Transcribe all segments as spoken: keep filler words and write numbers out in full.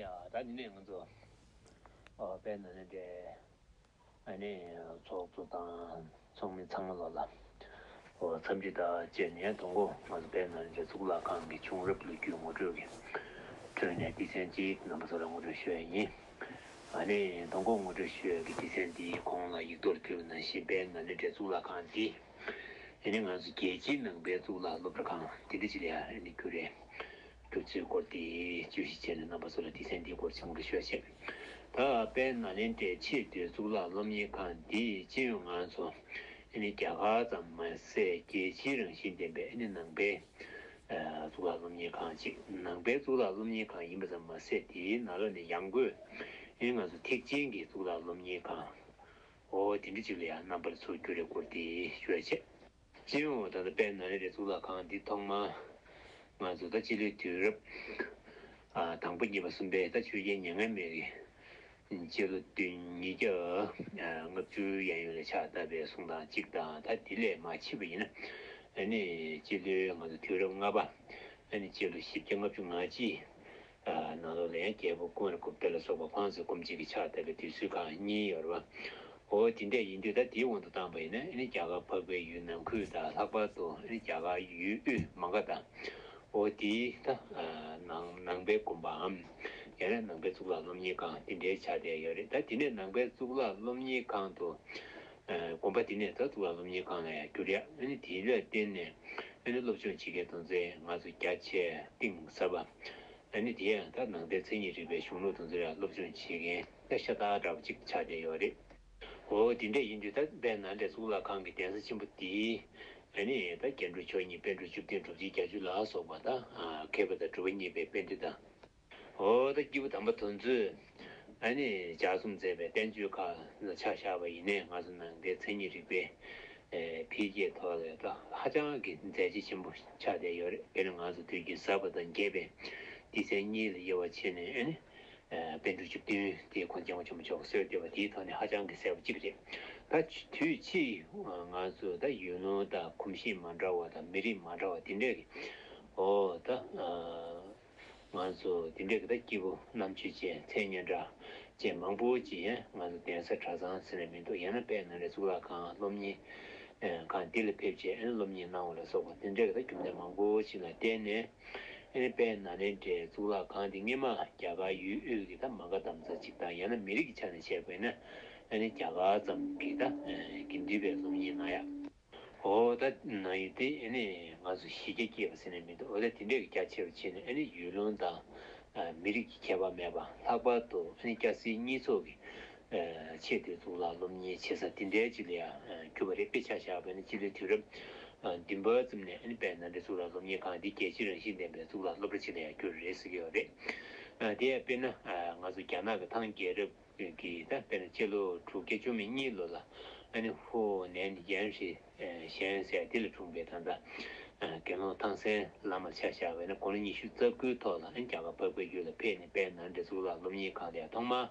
ཡ། ད་འདི་ནས་ང་ཚོ་ཨ་དཔལ་ནཱ་ལེནྡྲའི་ཨ་ནི་ཚོགས་གཙོ་དང་ཚོགས་མི་ཚང་མ་ལོ་ལ་འཚམས་འདྲི་དང་བཅས་ནས། དང་པོ་ང་ཚོ་དཔལ་ནཱ་ལེནྡྲའི་གཙུག་ལག་ཁང་གི་བྱུང་རབས་ལོ་རྒྱུས་ངོ་སྤྲོད་ཀྱི་ཁྲོད་ནས་སྡེ་ཚན་གཅིག་རྣམ་པ་ཚོ་ལ་ངོ་སྤྲོད་ཞུ་ཡ་ཡིན། ཨ་ནི་དང་པོ་ངོ་སྤྲོད་ཞུ་ཡ་གི་སྡེ་ཚན་འདིའི་གོང་ལ་ཡིག་ཐོག་ལ་བྲིས་པ་ནང་བཞིན་དཔལ་ནཱ་ལེནྡྲའི་གཙུག་ལག་ཁང་འདི། ཨ་ནི་ང་ཚོ་རྒྱལ་སྤྱིའི་ནང་པའི་གཙུག་ལག་སློབ་གྲྭ་ཁང་དེ་འདྲ་ཅིག་ལ་ཨ་ནི་གྱུར་རེད། གྱུར་ཚུལ་སྐོར་དེ་བརྗོད་གཞི་བྱས་ནས་རྣམ་པ་ཚོ་ལ་སྡེ་ཚན་འདིའི་སྐོར་ཞུ་ཞུ་བ་བྱེད། ད་དཔལ་ནཱ་ལེནྡྲའི་ཆེས་མཐོའི་གཙུག་ལག་སློབ་གཉེར་ཁང་འདི་སྤྱི་ཡོངས་ང་ཚོ་ཨ་ནི་རྒྱ་གར་ཙམ་མ་ཟད་རྒྱལ་སྤྱིའི་རང་བཞིན་ལྡན་པའི་ཨ་ནི་ནང་པའི་གཙུག་ལག་སློབ་གཉེར་ཁང་ཅིག་ནང་པའི་གཙུག་ལག་སློབ་གཉེར་ཁང་ཡིན་པ་ཙམ་མ་ཟད། དེའི་ནང་ལོགས་ནས་ཡང་སྒོས་ཨ་ནི་ང་ཚོ་ཐེག་ཆེན་གྱི་གཙུག་ལག་སློབ་གཉེར་ཁང་འོ་དེ་འདྲ་ཅིག་ལ་ཡང་རྣམ་པ་ཚོ་གྱུར་རེད་སྐོར་དེ་ཞུ་བ་བྱེད། སྤྱི་ཡོངས་ད་ལྟ་དཔལ་ནཱ་ལེནྡྲའི་གཙུག་ལག་ཁང་འདི་ཐོག་མར་ང་ཚོ་ད་སྤྱི་ལོའི་དུས་རབས་ཨ་དང་པོ་གཉིས་པ་གསུམ་པའི་ད་ཆོས་རྒྱལ་མྱ་ངན་མེད་ཀྱི་སྤྱི་ལོ་དུས་ཉིས་བརྒྱ་ལྔ་བཅུ་ཡན་ཡོལ་ལ་ཕྱག་བཏབ་པའི་གསུང་སྟངས་གཅིག་དང་། ད་དེ་ལས་མར་ཕྱིས་པ་ཡིན་ན་ཨ་ནི་སྤྱི་ལོའི་ང་ཚོ་དུས་རབས་ལྔ་པ་ཨ་ནི་སྤྱི་ལོ་བཞི་བརྒྱ་ལྔ་བཅུ་ང་གཅིག་ནང་ལོགས་ལ་ཡང་རྒྱལ་པོ་ཀུ་མར་གུཔྟ་ལ་སོགས་པ་ཁོང་ཚོས་སྐུ་མཆེད་ཀྱི་ཕྱག་བཏབ་པའི་དུས་ཚོད་ཁག་གཉིས་ཡོད་རེད་པ། འོ་དེ་འདྲ་ཡིན་དུས་ད་དེའི་དབང་དུ་བཏང་པ་ཡིན་ན་ཨ་ནི་རྒྱ་གར་འཕགས་པའི་ཡུལ་ནང་ཁུལ་དང་། ལྷག་པར་དུ་ཨ་ནི་རྒྱ་གར་ཡུལ་དབུས་མ་ག་དྷ། འོ་དེའི་ད་ནང་ནང་པའི་དགོན་པའམ་ཡང་ན་ནང་པའི་གཙུག་ལག་སློབ་གཉེར་ཁང་དེ་འདྲའི་ཆགས་བསྡད་ཡོད་རེད། ད་དེ་ནས་ནང་པའི་གཙུག་ལག་སློབ་གཉེར་ཁང་དུ་དགོན་པ་དེ་ནས་ད་གཙུག་ལག་སློབ་གཉེར་ཁང་ལ་ཡང་གྱུར་ཡ། ཨ་ནི་དེ་ལ་བརྟེན་ནས་ཨ་ནི་སློབ་སྦྱོང་བྱེད་མཁན་དེ་ཚོ་ང་ཚོ་རྒྱ་ཆེ་གཏིང་ཟབ་པ། ཨ་ནི་དེ་ཡང་ད་ནང་བསྟན་མཚན་ཉིད་རིག་པའི་གཞུང་ལུགས་དེ་ཚོ་ལ་སློབ་སྦྱོང་བྱེད་མཁན་ད་ཤ་སྟག་འདྲ་པོ་ཅིག་ཆགས་བསྡད་ཡོད་རེད། འོ་དེ་འདྲ་ཡིན་དུས་ད་དཔལ་ནཱ་ལེནྡྲའི་གཙུག་ལག་ཁང་གི་གདན་ས་ཆེན་པོ་དེའི་ཨ་ནི་ད་སྐྱེ་འགྲོ་མཆོག་གཉིས་པཎ་གྲུབ་བཅུ་བདུན་གྲུབ་ཆེན་བརྒྱད་ཅུ་ལ་སོགས་པ་ད་མཁས་པ་དང་གྲུབ་པ་བརྙེས་པའི་དཔེ་མཛོད་དང་། འོ་ད་སྐྱེས་བུ་དམ་པ་དེ་ཚོས་ཨ་ནི་ལྗགས་རྩོམ་མཛད་པའི་བསྟན་བཅོས་ཁག་ལ་ཆ་བཞག་པ་ཡིན་ནའི་ང་ཚོ་ནང་བསྟན་མཚན་ཉིད་རིག་པའི་འཕེལ་རྒྱས་ཐོག་ལ་ད་ཧ་ཅང་གི་མཛད་རྗེས་ཆེན་པོ་ཆགས་བསྡད་ཡོད་རེད། དཔེར་ན་ང་ཚོ་དུས་རྒྱུན་ཟབ་པ་དང་རྒྱས་པའི་སྡེ་ཚན་གཉིས་ལ་དབྱེ་བ་ཕྱེ་ནས་ཨ་ནི་པཎ་གྲུབ་བཅུ་བདུན་དེ་ཁོང་སྐྱབས་མགོན་ཆེན་པོ་མཆོག་གིས་གསོལ་འདེབས་པ་དེའི་ཐོག་ནས་ཧ་ཅང་གི་གསལ་པོ་གཅིག་རེད། ད་དུས་ཕྱིས་ང་ཚོ་ད་ཡུལ་ལུང་དང་གོམས་གཤིས་མ་འདྲ་བ་དང་མི་རིགས་མ་འདྲ་བ་དེ་འདྲས་ཀྱི་འོ་ད། ང་ཚོ་དེ་འདྲའི་གི་ད་སྐྱེས་བུ་རྣམ་དཔྱོད་ཅན་མཚན་སྙན་གྲགས་ཅན་མང་པོ་ཅིག་ཡང་ང་ཚོ་གདན་ས་གྲྭ་ཚང་ཟེར་ནས་མི་འདུག་ཡང་ན་དཔལ་ནཱ་ལེནྡྲའི་གཙུག་ལག་ཁང་སློབ་གཉེར་ཁང་འདི་ལ་ཕེབས་བྱས་སློབ་གཉེར་གནང་བ་ལ་སོགས་པ་དེ་འདྲའི་གི་ད་རྒྱུ་མཚན་མང་པོ་ཞིག་ལ་བརྟེན་ནས་ཨ་ནི་དཔལ་ནཱ་ལེནྡྲའི་གཙུག་ལག་ཁང་འདི་སྔོན་མ་རྒྱ་གར་ཡུལ་དབུས་ཀྱི་ད་མ་ག་དྷ་རྫོང་ཅིག་དང་། ཡང་ན་མི་རིགས་ཀྱི་ཆ་ནས་བཤད་པ་ཡིན་ན་ཨ་ནི་རྒྱ་གར་ཙམ་གྱི་ད་དགེ་འདུན་པའི་སློབ་གཉེར་གནང་ཡ། འོ་ད་ནང་ཡིན་དེ་ཨ་ནི་ང་ཚོ་གཞི་རྒྱ་སྐྱེད་པ་ཟེར་ནས་མི་འདུག་འོ་ད་དེ་འདྲས་ཀྱི་རྒྱ་ཆེ་བ་བྱས་ནས་ཨ་ནི་ཡུལ་ལུང་དང་མི་རིགས་ཀྱི་ཁྱད་པར་མེད་པ། ལྷག་པར་དུ་ཨ་ནི་སྐྱ་སེར་གཉིས་ཚོགས་ཀྱི་ཆེས་མཐོའི་གཙུག་ལག་སློབ་གཉེར་བྱེད་ས་དེ་འདྲའི་ཅིག་ལ་ཡང་གྱུར་པ་རེད། དཔེ་ཆ་བཞག་པ་ཡིན་ན་སྤྱི་ལོའི་དུས་རབས་བདུན་པ་ཙམ་ནས་ཨ་ནི་དཔལ་ནཱ་ལེནྡྲའི་གཙུག་ལག་སློབ་གཉེར་ཁང་འདི་རྒྱལ་སྤྱིའི་རང་བཞིན་ལྡན་པའི་གཙུག་ལག་སློབ་གྲྭ་ཅིག་ལ་ཡང་གྱུར་རེད་ཟེར་གྱི་ཡོད་རེད། དེ་ཡང་དཔེར་ན་ང་ཚོ་རྒྱ་ནག་གི་ཐང་རྒྱལ་རབས་ཀྱི་ད་དཔེར་ན་སྤྱི་ལོ་དྲུག་བརྒྱ་བཅུ་མེད་གཉིས་ལོ་ལ་ཨ་ནི་ཧུའུ་ནན་ཡན་ཧྲི་ཞན་ཟེར་དེ་ལ་འཁྲུངས་པའི་ད་ལྟ་དགེ་སློང་ཐང་སན་བླ་མར་ཆ་བཞག་པ་ཡིན་ན་དགུང་ལོ་ཉི་ཤུ་རྩ་དགུའི་ཐོག་ལ་ཨ་ནི་རྒྱ་གར་འཕགས་པའི་ཡུལ་ལ་ཕེབས་ནས་དཔལ་ནཱ་ལེནྡྲའི་གཙུག་ལག་སློབ་གཉེར་ཁང་ལ་ཡང་ཐོག་མར་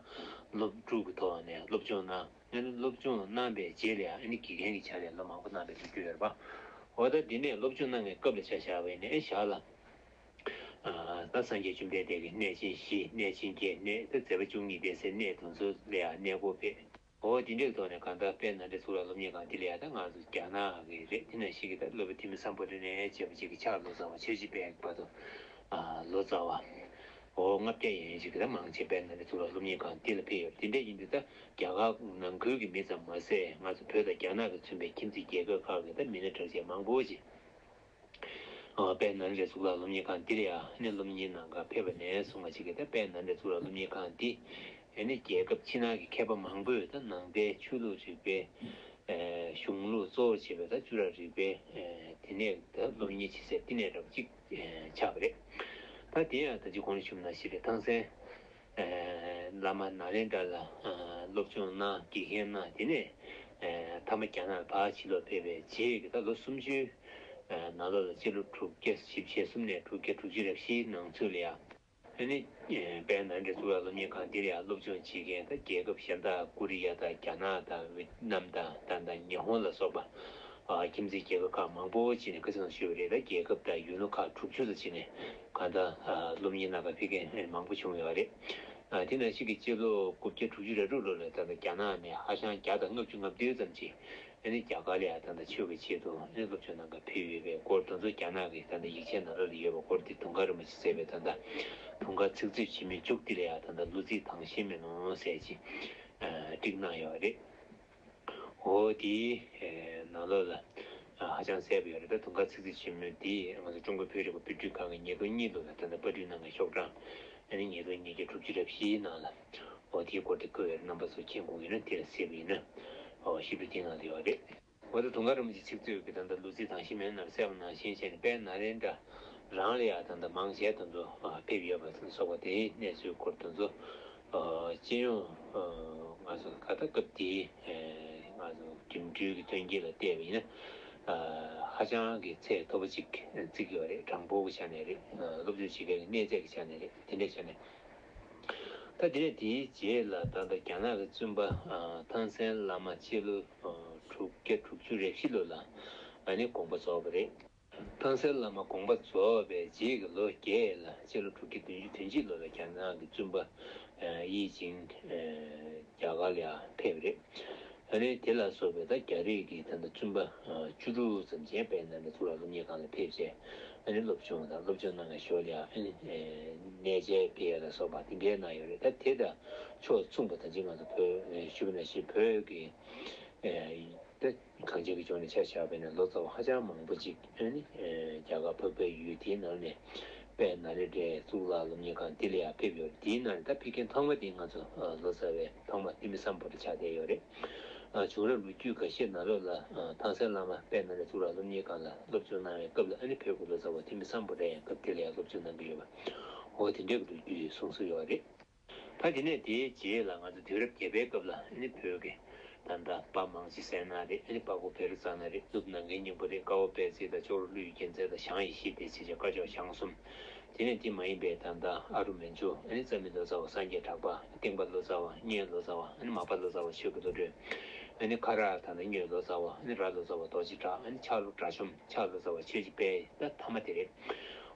སློབ་ཕྲུག་གི་ཐོག་ནས་སློབ་སྦྱོང་གནང་། ཨ་ནི་སློབ་སྦྱོང་གནང་པའི་རྗེས་ལ་ཡང་ཨ་ནི་དགེ་རྒན་གྱི་ཆ་ལ་ལོ་མང་པོ་གནང་བའི་ལོ་རྒྱུས་ཡོད་རེད་པ། འོ་ད་འདི་ནས་སློབ་སྦྱོང་གནང་བའི་སྐབས་ལ་ཆ་བཞག་པ་ཡིན་ན་ཨ་ནི་ཞར་ལ། ད་སངས་རྒྱས་བཅོམ་ལྡན་འདས་ཀྱི་གནས་ཆེན་བཞི། གནས་ཆེན་བརྒྱད། གནས་ད་མཛད་པ་བཅུ་གཉིས་ལྡན་སའི་གནས་དེ་ཚོ་ལ་ཡང་གནས་སྐོར་ཕེབས། འོ་དེ་འདྲའི་ཐོག་ནས་གང་ལྟར་དཔལ་ནཱ་ལེནྡྲའི་གཙུག་ལག་སློབ་གཉེར་ཁང་འདི་ལ་ཡང་ད་ང་ཚོ་རྒྱ་ནག་གི་རེད། དེ་ནང་བཞིན་གྱི་ད་སློབ་དཔོན་ཐོན་མི་སམ་བྷོ་ཊ་ནས་བྱས་པ་ཅིག་གི་ཕྱག་ལོ་ཙཱ་བ་ཆོས་རྗེ་དཔལ་བར་དུ་ལོ་ཙཱ་བ། འོ་ལྔ་བརྒྱ་ཡན་ཞིག་གི་ད་མང་ཆེ་དཔལ་ནཱ་ལེནྡྲའི་གཙུག་ལག་སློབ་གཉེར་ཁང་འདི་ལ་ཕེབས་ཡོད། དེ་འདྲ་ཡིན་དུས་ད་རྒྱ་གར་ནང་ཁུལ་གྱི་མི་ཙམ་མ་ཟད་ང་ཚོ་བོད་དང་རྒྱ་ནག་གིས་མཚོན་པའི་ཁྱིམ་མཚེས་རྒྱལ་ཁབ་ཁག་གི་ད་མི་སྣ་གྲགས་ཅན་མང་པོ་ཅིག་ཨ་དཔལ་ནཱ་ལེནྡྲའི་གཙུག་ལག་སློབ་གཉེར་ཁང་འདི་ལ་ཡང་ཨ་ནི་སློབ་གཉེར་གནང་གར་ཕེབས་པ་ནས་བཟུང་བ་ཅིག་གིས་ད་དཔལ་ནཱ་ལེནྡྲའི་གཙུག་ལག་སློབ་གཉེར་ཁང་འདི་ཨ་ནི་རྒྱལ་ཁབ་ཕྱི་ནང་གི་མཁས་པ་མང་པོས་ད་ནང་པའི་ཆོས་ལུགས་རིག་པའི་ཨ་གཞུང་ལུགས་གཙོ་བོར་བྱས་པའི་ད་བཅུ་ར་རིག་པའི་ཨ་དེ་ནས་ད་སློབ་གཉེར་བྱེད་སའི་བསྟི་གནས་འདྲ་པོ་ཅིག་ཨ་ཆགས་པ་རེད། ད་དེ་ཡང་ད་ཅི་གོང་ཞུས་ནང་བཞིན་རེད། ཐང་སན་ཨ་བླ་མ་ནཱ་ལེནྡྲ་ལ་ཨ་སློབ་སྦྱོང་གནང་། དགེ་རྒན་གནང་། དེ་ནས་ཨ་མཐའ་མ་རྒྱ་ནག་ལ་ཕར་ཕྱིར་ལོག་ཕེབས་པའི་རྗེས་ཀྱི་ད་ལོ་སུམ་ཅུའི་ནང་ལོགས་ལ་སྤྱི་ལོ་དྲུག་བརྒྱ་བཞི་བཅུ་ཞེ་གསུམ་ནས་དྲུག་བརྒྱ་དྲུག་ཅུ་རེ་བཞིའི་ནང་ཚུད་ལ་ཡང་ཨ་ནི་དཔལ་ནཱ་ལེནྡྲའི་གཙུག་ལག་སློབ་གཉེར་ཁང་འདིར་ཡང་སློབ་སྦྱོང་བྱེད་མཁན་ད་རྒྱལ་ཁབ་གཞན་དག་ཀོ་རི་ཡ་དང་རྒྱ་ནག་དང་ཝེ་ནམ་དང་ད་ལྟ་ཉི་ཧོང་ལ་སོགས་པ་ཨ་ཁྱིམ་མཚེས་རྒྱལ་ཁབ་ཁག་མང་པོ་ཅིག་ནས་ཁ་སང་ཞུས་པ་རེད། ད་རྒྱལ་ཁབ་དང་ཡུལ་ལུང་ཁག་དྲུག་ཅུ་ཙམ་ཅིག་ནས་ ད་ལྟ་སློབ་གཉེར་གནང་མཁན་ཕ་གིར་མང་པོ་བྱུང་ཡོད་རེད། དེ་ནང་བཞིན་གྱི་སྤྱི་ལོ་དགུ་བརྒྱ་དྲུག་ཅུ་རེ་དྲུག་ལོ་ལ་ད་ལྟ་རྒྱ་ནག་ནས་ཧ་ཅང་བརྒྱ་དང་ལྔ་བཅུ་ང་བདུན་ཙམ་ཅིག་ཨ་ནི་རྒྱ་གར་ལ་ཡང་ད་ལྟ་ཆོས་ཀྱི་ཆེད་དུ་ཨ་ནི་སློབ་སྦྱོང་གནང་གར་ཕེབས་ཡོད་པའི་སྐོར་དེ་ཚོ་རྒྱ་ནག་གི་ད་ལྟ་ཡིག་ཆའི་ནང་ལོགས་ལ་ཡོད་པའི་སྐོར་དེ་དུང་དཀར་རིན་པོ་ཆེས་མཛད་པའི་ད་ལྟ་དུང་དཀར་ཚིག་མཛོད་ཆེན་མོའི་མཇུག་དེ་ལ་ཡང་ད་ལྟ་ལོ་ཚིགས་དྭངས་ཤེལ་མའི་ནང་ཟེར་ཅིག་བྲིས་གནང་ཡོད་རེད། འོ་དེའི་ནང་ལོགས་ལ་ཧ་ཅང་གསལ་པོ་ཡོད་རེད། ད་དུང་དཀར་ཚིག་མཛོད་ཆེན་མོ་དེ་ང་ཚོ་ཀྲུང་གོའི་བོད་རིག་པ་བེད་སྤྱོད་ཁང་གི་ཉིས་སྟོང་གཉིས་ལོ་ལ་ད་ལྟ་པར་སྐྲུན་གནང་མཁན་ཤོག་གྲངས་ཨ་ནི་ཉིས་སྟོང་ཉིས་བརྒྱ་དྲུག་ཅུ་རེ་བཞིའི་ནང་ལ། འོ་དེའི་སྐོར་དེ་བཀོད་ཡོད་རེད། རྣམ་པ་ཚོ་མཁྱེན་དགོས་ཡོད་ན་དེ་ལ་གཟིགས་པ་ཡིན་ན། འོ་ཞིབ་ཕྲ་དེའི་ནང་ལ་ཡོད་རེད། འོ་ད་དུང་དཀར་རིན་པོ་ཆེ་ཚིག་མཛོད་ཀྱི་ད་ལྟ་ལོ་ཚིགས་དྭངས་ཤེལ་མའི་ནང་གསལ་བ་ནང་བཞིན་བྱས་ནས་དཔལ་ནཱ་ལེནྡྲ་རང་ལ་ཡང་ད་ལྟ་མང་ཆེ་དེ་ཚོ་ཕེབས་ཡོད་པ་ལ་སོགས་པ་དེའི་གནས་ཚུལ་སྐོར་དེ་ཚོ་སྤྱི་ཡོངས་ང་ཚོ་ག་ད་སྐབས་དེའི་ང་ཚོ་འགྲིམ་འགྲུལ་གྱི་ཐོན་སྐྱེད་ལ་བལྟས་པ་ཡིན་ན་ཧ་ཅང་གི་ཚད་མཐོ་པོ་ཅིག་བརྩི་གི་ཡོད་རེད། གྲངས་འབོར་གྱི་ཆ་ནས་རེད། སློབ་སྦྱོང་བྱེད་མཁན་གྱི་གནས་ཚད་ཀྱི་ཆ་ནས་རེད། དེ་འདྲའི་ཆ་ནས། ད་དེ་ནས་དེའི་རྗེས་ལ་ད་ལྟ་རྒྱ་ནག་གི་བཙུན་པ་ཨ་ཐང་སན་བླ་མ་སྤྱི་ལོ་ཨ་དྲུག་བརྒྱ་དྲུག་ཅུ་རེ་བཞི་ལོ་ལ་ཨ་ནི་དགོངས་པ་རྫོགས་པ་རེད། ཐང་སན་བླ་མ་དགོངས་པ་རྫོགས་པའི་རྗེས་ཀྱི་ལོ་བརྒྱད་ལ་སྤྱི་ལོ་དྲུག་བརྒྱ་བདུན་ཅུ་དོན་གཅིག་ལོ་ལ་རྒྱ་ནག་གི་བཙུན་པ་ཨ་ཡིད་ཅིང་ཨ་རྒྱ་གར་ལ་ཡང་ཕེབས་རེད། ཨ་ནི་དེ་ལ་སོགས་པའི་ད་རྒྱ་རིགས་ཀྱི་ད་ལྟ་བཙུན་པ་ཨ་བཅུ་དྲུག་ཙམ་ཅིག་དཔལ་ནཱ་ལེནྡྲ་གཙུག་ལག་སློབ་གཉེར་ཁང་ལ་ཕེབས་བྱས། ཨ་ནི་སློབ་སྦྱོང་དང་སློབ་སྦྱོང་གནང་བའི་ཞོར་ལ་ཡང་ཨ་ནི་གནས་མཇལ་ཕེབས་ཡ་ལ་སོགས་པ་དེ་འདྲའི་གནང་ཡོད་རེད། ད་དེ་དང་ཕྱོགས་མཚུངས་པ་ད་ཅི་ང་ཚོ་བོད་ཞུ་བ་ནང་བཞིན་བོད་ཀྱི་ད་གངས་ཅན་གྱི་ལྗོངས་ནས་ཆ་བཞག་པ་ཡིན་ན་ལོ་ཙཱ་བ་ཧ་ཅང་མང་པོ་ཅིག་ཨ་ནི་རྒྱ་གར་འཕགས་པའི་ཡུལ་དེའི་ནང་ནས་དཔལ་ནཱ་ལེནྡྲའི་གཙུག་ལག་སློབ་གཉེར་ཁང་འདི་ལ་ཡང་ཕེབས་ཡོད་རེད། དེའི་ནང་ནས་ད་ཕེབས་མཁན་ཐོག་མ་དེ་ང་ཚོ་ལོ་ཙཱ་བའི་ཐོག་མ་ཐོན་མི་སམ་བྷོ་ཊ་ཆགས་བསྡད་ཡོད་རེད། བྱུང་རབས་ལོ་རྒྱུས་འགའ་ཤས་ནང་ལོགས་ལ་ཐང་སན་བླ་མ་དཔལ་ནཱ་ལེནྡྲ་གཙུག་ལག་སློབ་གཉེར་ཁང་ལ་སློབ་སྦྱོང་གནང་བའི་སྐབས་ལ་ཨ་ནི་བོད་ཀྱི་ལོ་ཙཱ་བ་ཐོན་མི་སམ་བྷོ་ཊ་ཡང་སྐབས་དེ་ལ་ཡང་སློབ་སྦྱོང་གནང་གི་ཡོད་པ། འོ་དེ་འདྲའི་གི་ལོ་རྒྱུས་གསུངས་སྲོལ་ཡོད་རེད། ད་དེ་ནས་དེའི་རྗེས་ལ་ང་ཚོ་དུས་རབས་བརྒྱད་པའི་སྐབས་ལ་ཨ་ནི་བོད་ཀྱི་ད་ལྟ་དཔའ་མང་སྤྱི་སེ་ན་རེད། ཨ་ནི་དཔའ་བོ་བེ་རི་ཙ་ན་རེད། ནུབ་ནམ་མཁའི་སྙིང་པོ་རེད། དཀར་པོ་པད་ཚལ་དང་ལྕོག་རོ་ཀླུ་ཡི་རྒྱལ་མཚན་དང་བྱང་ཡེ་ཤེས་དེ་བྱས་བྱས་སྐ་ཅོག་ཞང་གསུམ། དེ་ནས་དེ་མ་ཡིན་པའི་ད་ལྟ་ཨ་རུ་མན་ཇུ། ཨ་ནི་རྩ་མེད་ལོ་ཙཱ་བ་སངས་རྒྱས་གྲགས་པ། སྟེང་པ་ལོ་ཙཱ་བ་སྔོན་ལོ་ཙཱ་བ། ཨ་ནི་མ་པ་ལོ་ཙཱ་བ་ཆོས་ཀྱི་བློ་གྲོས། ཨ་ནི་ཁ་རག་ད་ལྟ་སྔོན་ལོ་ཙཱ་བ། ཨ་ནི་ར་ལོ་ཙཱ་བ་རྡོ་རྗེ་གྲགས། ཨ་ནི་ཕྱག་ལོ་དགྲ་ཤོམ། ཕྱག་ལོ་ཙཱ་བ་ཆོས་ཀྱི་དཔལ། ད་ཐ་མ་དེ་རེད།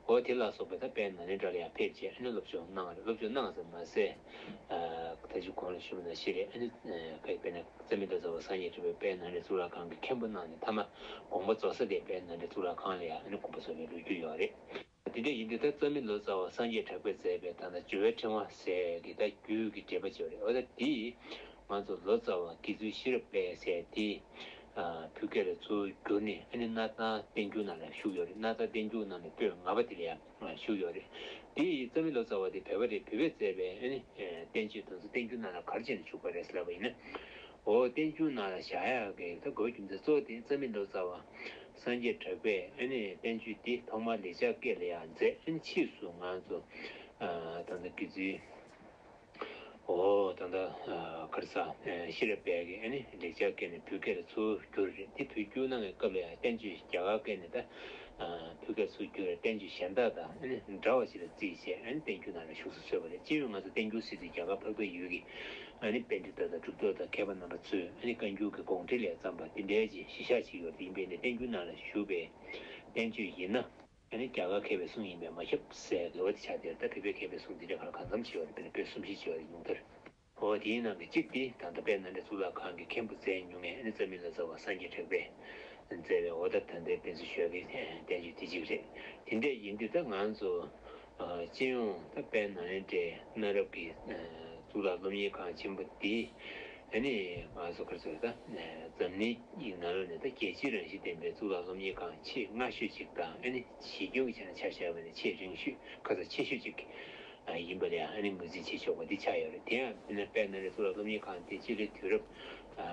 འོ་དེ་ལ་སོགས་པའི་ད་དཔལ་ནཱ་ལེནྡྲ་ལ་ཡང་ཕེབས་བྱས་ཨ་ནི་སློབ་སྦྱོང་གནང་རེད། སློབ་སྦྱོང་གནང་ཙམ་མ་ཟད། ཨ་ད་ཅི་གོང་ལ་ཞུས་པ་ནང་བཞིན་རེད། ཨ་ནི་ཨ་ཁ་ཡི་དཔེར་ན་རྩ་མེད་ལོ་ཙཱ་བ་སངས་རྒྱས་གྲགས་པས་དཔལ་ནཱ་ལེནྡྲ་གཙུག་ལག་ཁང་གི་མཁན་པོ་གནང་ནས་མཐའ་མ་དགོངས་པ་རྫོགས་ས་དེ་དཔལ་ནཱ་ལེནྡྲ་གཙུག་ལག་ཁང་ལ་ཡང་ཨ་ནི་དགོངས་པ་རྫོགས་པའི་ལོ་རྒྱུས་ཡོད་རེད། དེ་འདྲ་ཡིན་དུས་ད་རྩ་མེད་ལོ་ཙཱ་བ་སངས་རྒྱས་གྲགས་པས་མཛད་པའི་ད་ལྟ་ཇོ་བོའི་ཕྲེང་བ་ཟེར་གི་ད་རྒྱུད་ཀྱི་འགྲེལ་པ་ཅིག་ཡོད་རེད། འོ་ད་དེ་ང་ཚོ་ལོ་ཙཱ་བ་དགེ་ཚུལ་ཤེས་རབ་དཔལ་ཟེར་དེ་ཨ་བོད་སྐད་ལ་ཚུར་བསྒྱུར་ནས་ཨ་ནི་སྣར་ཐང་བསྟན་འགྱུར་ནང་ལ་བཞུགས་ཡོད་རེད། སྣར་ཐང་བསྟན་འགྱུར་ནང་ནས་པོད་ལྔ་པ་དེ་ལ་ཡང་བཞུགས་ཡོད་རེད། དེ་ཡི་རྩ་མེད་ལོ་ཙཱ་བ་དེ་བོད་པ་རེད། བོད་པས་མཛད་པའི་ཨ་ནི་བསྟན་བཅོས་དེ་ཚོ་བསྟན་འགྱུར་ནང་ལ་ག་རེ་བྱས་ནས་བཞུགས་པ་རེད་ཟེར་ལབ་པ་ཡིན་ན། འོ་བསྟན་འགྱུར་ནང་ལ་བཞག་ཡག་གི་ད་དགོས་རྒྱུ་མཚན་གཙོ་བོ་དེ་རྩ་མེད་ལོ་ཙཱ་བ་སངས་རྒྱས་གྲགས་པས་ཨ་ནི་བསྟན་བཅོས་འདི་ཐོག་མར་ལེགས་སྦྱར་སྐད་ལ་ཡང་མཛད། ཨ་ནི་ཕྱིས་སུ་ང་ཚོ་ཨ་ད་ལྟ་དགེ་ཚུལ། འོ་ད་ལྟ་ཨ་ག་རེ་ཟ། ཨ་ཤེས་རབ་དཔལ་གྱིས་ཨ་ནི་ལེགས་སྦྱར་སྐད་ནས་བོད་སྐད་ལ་ཚུར་བསྒྱུར་རེད། དེ་བོད་བསྒྱུར་གནང་བའི་སྐབས་ལ་ཡང་བསྟན་བཅོས་རྒྱ་གར་སྐད་ནས་ད་ཨ་བོད་སྐད་ཚུར་བསྒྱུར་རེད། བསྟན་བཅོས་གཞན་དག་དང་ཨ་ནི་འདྲ་བ་ཞིག་ལ་བརྩིས་བྱས་ཨ་ནི་བསྟན་འགྱུར་ནང་ལ་བཞུགས་སུ་གསོལ་བ་རེད། སྤྱི་ཡོངས་ང་ཚོ་བསྟན་འགྱུར་ཟེར་དུས་རྒྱ་གར་འཕགས་པའི་ཡུལ་གྱི་ཨ་ནི་པཎྜི་ཏ་དང་གྲུབ་ཐོབ་དང་མཁས་པ་རྣམ་པ་ཚོས་ཨ་ནི་བཀའ་འགྱུར་གྱི་དགོངས་འགྲེལ་ལ་བརྩམས་པ་དེ་འདྲའི་ཅིག་གཞི་བཞག་ཅིག་ཡོད་རེད། ཡིན་པས་ནས་བསྟན་འགྱུར་ནང་ལ་བཞུགས་པའི་བསྟན་བཅོས་ཡིན་ན། ཨ་ནི་རྒྱ་གར་མཁས་པའི་གསུང་ཡིན་པས་མ་ཁྱབ་ཟེར་དགོས་པ་དེ་ཆགས་བསྡད་ཡོད་རེད། ད་བོད་པའི་མཁས་པའི་གསུང་དེ་འདྲ་གང་གང་འཚམ་ཅིག་ཡོད་རེད། དཔེར་ན་པོད་གསུམ་བཞི་ཅིག་ཡོད་རེད། ཉུང་མཐར། འོ་དེའི་ནང་གི་གཅིག་དེ་ད་ལྟ་དཔལ་ནཱ་ལེནྡྲ་གཙུག་ལག་ཁང་གི་མཁན་པོ་མཛད་མྱོང་མཁན་ཨ་ནི་རྩ་མེད་ལོ་ཙཱ་བ་སངས་རྒྱས་གྲགས་པས་མཛད་པའི་འོ་ད་ད་ལྟའི་དཔེ་མཛོད་ཞོལ་གྱི་བསྟན་བཅོས་དེ་གཅིག་རེད། དེ་འདྲ་ཡིན་དུས་ད་ང་ཚོ་སྤྱི་ཡོངས་ད་དཔལ་ནཱ་ལེནྡྲའི་གནའ་རབས་ཀྱི་གཙུག་ལག་སློབ་གཉེར་ཁང་ཆེན་པོ་འདི་ཨ་ནི་ང་ཚོ་ག་རེ་ཟེར་ད་འཛམ་གླིང་ཡི་ནང་ལོགས་ནས་ད་རྒྱལ་སྤྱིའི་རང་བཞིན་ལྡན་པའི་གཙུག་ལག་སློབ་གཉེར་ཁང་ཆེས་སྔ་ཤོས་ཅིག་དང་ཨ་ནི་གཞི་རྒྱུན་གྱི་ཆ་ནས་ཆ་བཞག་པ་ཡིན་ན་ཆེས་རིང་ཤོས་ཁ་ཚ་ཆེ་ཤོས་ཅིག་ཡིན་པ་ལ་ཡང་ཨ་ནི་ངོས་འཛིན་བྱེད་ཆོག་པ་འདི་ཆགས་ཡོད་རེད། དེ་ཡང་དཔེར་ན་དཔལ་ནཱ་ལེནྡྲ་གཙུག་ལག་སློབ་གཉེར་ཁང་དེ་སྤྱི་ལོའི་དུས་རབས་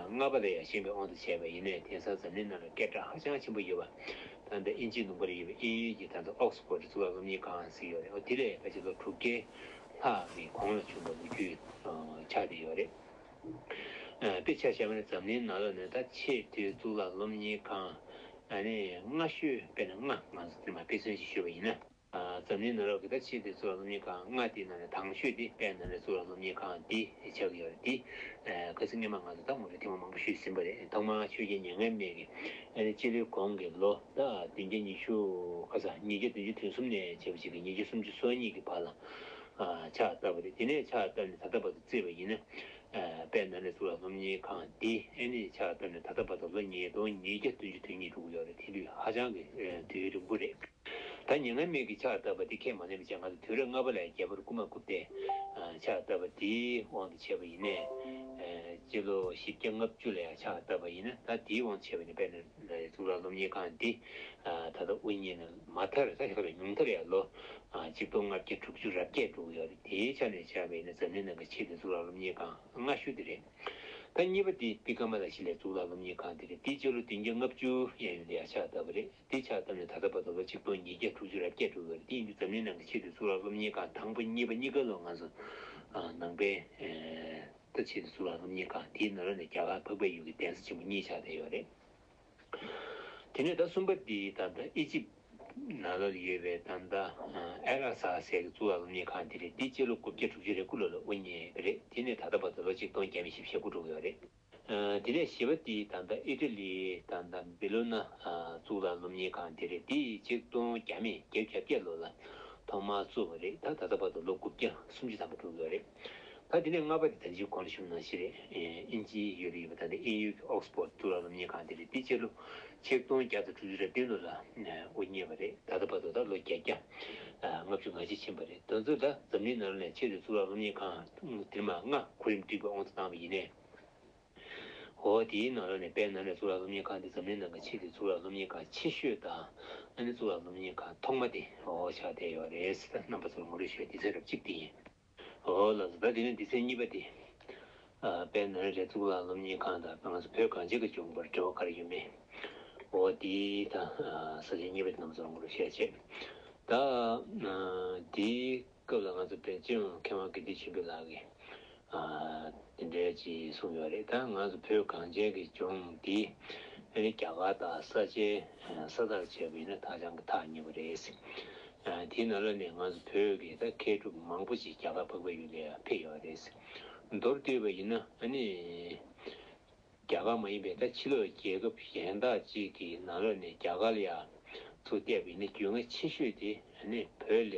ལྔ་པ་ལ་ཡང་བཞེངས་པའི་དབང་དུ་བྱས་པ་ཡིན་ནའི་དེང་སང་འཛམ་གླིང་ནང་ལ་སྐད་གྲགས་ཧ་ཅང་ཆེན་པོ་ཡོད་པ། ད་ལྟ་དབྱིན་ཇིའི་ལུང་པ་ལ་ཡོད་པའི་དབྱིན་ཡུལ་གྱི་ད་ལྟ་ཨོག་སི་ཕོར་གཙུག་ལག་སློབ་གཉེར་ཁང་ཟེར་ཡོད་རེད། འོ་དེ་ལས་ཕལ་ཆེར་ལོ་དྲུག་བརྒྱའི་ལྷག་གི་གོང་ལ་བྱུང་བ་ལོ་རྒྱུས་ཆགས་བསྡད་ཡོད་རེད། དཔེ་ཆ་བཞག་པ་ན་འཛམ་གླིང་ནང་ལོགས་ནས་ད་ཆེས་མཐོའི་གཙུག་ལག་སློབ་གཉེར་ཁང་ཨ་ནི་སྔ་ཤོས་དཔེར་ན་ལྔ་ང་ཚོ་དེ་མ་དཔེ་མཚོན་ཞིག་ཞུས་པ་ཡིན་ན། འཛམ་གླིང་ནང་ལོགས་ཀྱི་ད་ཆེས་མཐོའི་གཙུག་ལག་སློབ་གཉེར་ཁང་ལྔ་དེའི་ནང་ནས་དང་ཤོས་དེ་དཔལ་ནཱ་ལེནྡྲ་གཙུག་ལག་སློབ་གཉེར་ཁང་འདི་ཆགས་ཀྱི་ཡོད་རེད། འདི་ཁ་སང་སྔོན་མ་ང་ཚོ་ད་ངོ་སྤྲོད་ཐེངས་མ་མང་པོ་ཞུས་ཟིན་པ་རེད། ཐོག་མར་ཆོས་རྒྱལ་མྱ་ངན་མེད་ཀྱི་ཨ་ནི་སྤྱི་ལོའི་གོང་གི་ལོ་ད་བདུན་བརྒྱ་ཉི་ཤུ་ཁ་སང་ཉིས་བརྒྱ་བདུན་ཅུ་དོན་གསུམ་ནས་བྱས་པ་ཞིག་གི་ཉིས་བརྒྱ་སུམ་ཅུ་སོ་གཉིས་ཀྱི་བར་ལ་ཕྱག་བཏབ་པ་རེད། དེ་ནས་ཕྱག་བཏབ་ནས་ད་ལྟ་བར་དུ་བརྩིས་པ་ཡིན་ན། དཔལ་ནཱ་ལེནྡྲ་གཙུག་ལག་སློབ་གཉེར་ཁང་འདི་ཨ་ནི་ཕྱག་བཏབ་ནས་ད་ལྟ་བར་དུ་ལོ་ཉིས་སྟོང་ཉིས་བརྒྱ་བདུན་ཅུ་དོན་གཉིས་འགྲོ་གི་ཡོད་རེད། དེ་དུས་ཧ་ཅང་གི་དུས་རིང་པོ་རེད། ད་མྱ་ངན་མེད་ཀྱི་ཕྱག་བཏབ་པ་འདི་ཁས་མ་ལེན་པ་བྱས། ང་ཚོ་དུས་རབས་ལྔ་པ་ལ་རྒྱལ་བ་རཱ་ཀུ་མ་གུཔྟས་ཕྱག་བཏབ་པ་འདིའི་དབང་དུ་བྱས་པ་ཡིན་ནའི། སྤྱི་ལོ་བཞི་བརྒྱ་ལྔ་བཅུ་ལ་ཡང་ཕྱག་བཏབ་པ་ཡིན་ན། ད་འདིའི་དབང་དུ་བྱས་པ་ཡིན་ན་དཔལ་ནཱ་ལེནྡྲ་གཙུག་ལག་སློབ་གཉེར་ཁང་འདི་ད་ལྟ་དབུ་བརྙེས་ནས་མ་མཐར་ད་ཞིག་ལ་ཉུང་མཐར་ཡང་ལོ་ཆིག་སྟོང་ལྔ་བརྒྱ་དྲུག་ཅུ་རེ་བརྒྱད་འགྲོ་གི་ཡོད་རེད། དེའི་ཆ་ནས་བྱས་པ་ཡིན་ན་འཛམ་གླིང་ནང་གི་ཆེས་མཐོའི་གཙུག་ལག་སློབ་གཉེར་ཁང་སྔ་ཤོས་དེ་རེད། ད་གཉིས་པ་དེ་པི་ཀ་མ་ལ་ཤི་ལའི་གཙུག་ལག་སློབ་གཉེར་ཁང་དེ་རེད། དེ་སྤྱི་ལོ་བདུན་བརྒྱ་ལྔ་བཅུ་གཡས་གཡོན་དེ་ཡར་ཕྱག་བཏབ་པ་རེད། དེ་ཕྱག་བཏབ་ནས་ད་ལྟ་བར་དུ་ལོ་ཆིག་སྟོང་ཉིས་བརྒྱ་དྲུག་ཅུ་རེ་བརྒྱད་འགྲོ་གི་ཡོད་རེད། དེ་ཡིན་དུས་འཛམ་གླིང་ནང་གི་ཆེས་མཐོའི་གཙུག་ལག་སློབ་གཉེར་ཁང་དང་པོ་གཉིས་པ་གཉིས་ཀ་ལོ་ང་ཚོ་ནང་པའི་ད་ཆེས་མཐོའི་གཙུག་ལག་སློབ་གཉེར་ཁང་དེའི་ནང་ལོགས་ནས་རྒྱ་གར་འཕགས་པའི་ཡུལ་གྱི་གདན་ས་ཆེན་པོ་གཉིས་ཆགས་བསྡད་ཡོད་རེད། དེ་ནས་ད་གསུམ་པ་འདི་ད་ལྟ་ཨི་ཇིབ་ནང་ལོགས་ལ་ཡོད་པའི་ད་ལྟ་ཨལ་ཨ་ཟ་ཟེར་གྱི་གཙུག་ལག་སློབ་གཉེར་ཁང་འདི་རེད། འདི་སྤྱི་ལོ་དགུ་བརྒྱ་དྲུག་ཅུ་རེ་དགུ་ལོ་ལ་དབུ་བརྙེས་པ་རེད། དེ་ནས་ད་ལྟ་བར་དུ་ལོ་ཆིག་སྟོང་བརྒྱ་མེད་བཞི་བཅུ་ཞེ་དགུ་འགྲོ་གི་ཡོད་རེད། དེ་ནས་བཞི་པ་འདི་ད་ལྟ་ཨི་ཊ་ལིའི་ད་ལྟ་བི་ལོ་ན་གཙུག་ལག་སློབ་གཉེར་ཁང་འདི་རེད། འདི་ཆིག་སྟོང་བརྒྱ་མེད་བརྒྱད་ཅུ་གྱ་བརྒྱད་ལོ་ལ་ཐོག་མར་བཙུགས་པ་རེད། ད་ད་ལྟ་བར་དུ་ལོ་དགུ་བརྒྱ་སུམ་ཅུ་ཐམ་པ་འགྲོ་གི་ཡོད་རེད། ད་དེ་ནས་ལྔ་པ་དེ་ད་ཅི་གོང་ལ་ཞུས་ནང་བཞིན་རེད། ཨིན་ཇིའི་ཡུལ་ལ་ཡོད་པ་ད་ལྟ་དབྱིན་ཡུལ་གྱི་ཨོག་སི་ཕོར་གཙུག་ལག་སློབ་གཉེར་ཁང་དེ་རེད། དེ་སྤྱི་ལོ་ཆིག་སྟོང་བརྒྱ་དང་དྲུག་ཅུ་རེ་བདུན་ལོ་ལ་དབུ་བརྙེས་པ་རེད། ད་ལྟ་བར་དུ་ད་ལོ་བརྒྱད་བརྒྱ་ལྔ་བཅུ་ང་གཅིག་ཕྱིན་པ་རེད། དེ་ཚོ་ད་འཛམ་གླིང་ནང་ལ་ཆེས་མཐོའི་གཙུག་ལག་སློབ་གཉེར་ཁང་དེ་མ་ལྔ་གོ་རིམ་བསྒྲིགས་པའི་དབང་དུ་བཏང་བ་ཡིན་ནའི། འོ་དེའི་ནང་ལོགས་ནས་དཔལ་ནཱ་ལེནྡྲ་གཙུག་ལག་སློབ་གཉེར་ཁང་དེ་འཛམ་གླིང་ནང་གི་ཆེས་མཐོའི་གཙུག་ལག་སློབ་གཉེར་ཁང་ཆེ་ཤོས་དང་ཨ་ནི་གཙུག་ལག་སློབ་གཉེར་ཁང་ཐོག་མ་དེ་འོ་ཆགས་བསྡད་ཡོད་རེད་ཟེར། རྣམ་པ་ཚོར་ངོ་སྤྲོད་ཞུ་བའི་དུས་ཚོད་རབ་གཅིག་དེ་ཡིན། འོ་ལགས་སོ། ད་དེ་ནས་དུས་ཚོད་གཉིས་པ་དེ། ཨ་དཔལ་ནཱ་ལེནྡྲའི་གཙུག་ལག་སློབ་གཉེར་ཁང་དང་ང་ཚོ་བོད་གངས་ཅན་གྱི་ལྗོངས་བར་འབྲེལ་བ་ག་རེ་ཡོད་མེད། འོ་དེའི་ད་ས་བཅད་གཉིས་པ་དེ་རྣམ་པ་ཚོར་ངོ་སྤྲོད་བྱས་བྱས། ད་དེའི་སྐབས་ལ་ང་ཚོ་དཔལ་སྤྱི་ནོར་མཁས་དབང་དགེ་ལྡན་ཆོས་འཕེལ་ལགས་ཀྱིས་དེ་འདྲའི་ཅིག་གསུངས་ཡོད་རེད། ད་ང་ཚོ་བོད་གངས་ཅན་གྱི་ལྗོངས་འདི་ཨ་ནི་རྒྱ་གར་དང་ས་ཆའི་ས་མཐར་བྱས་པ་ཡིན་ན་ཧ་ཅང་གི་ཐག་ཉེ་པོ་རེད། དེའི་ནང་ལོགས་ནས་ང་ཚོ་བོད་ཀྱི་ད་མཁས་གྲུབ་མང་པོ་ཅིག་རྒྱ་གར་འཕགས་པའི་ཡུལ་ལ་ཕེབས་ཡོད་རེད། མདོར་བསྡུས་པ་ཡིན་ན་ཨ་ནི། རྒྱ་གར་མ་ཡིན་པའི་ད་ཕྱི་ལོགས་རྒྱལ་ཁབ་གཞན་དག་ཅིག་གི་ནང་ལོགས་ནས་རྒྱ་གར་ལ་ཡ་ཚུར་བལྟས་པ་ཡིན་ན་རྒྱུས་མངའ་ཆེ་ཤོས་དེ་ཨ་ནི་བོད་ལས་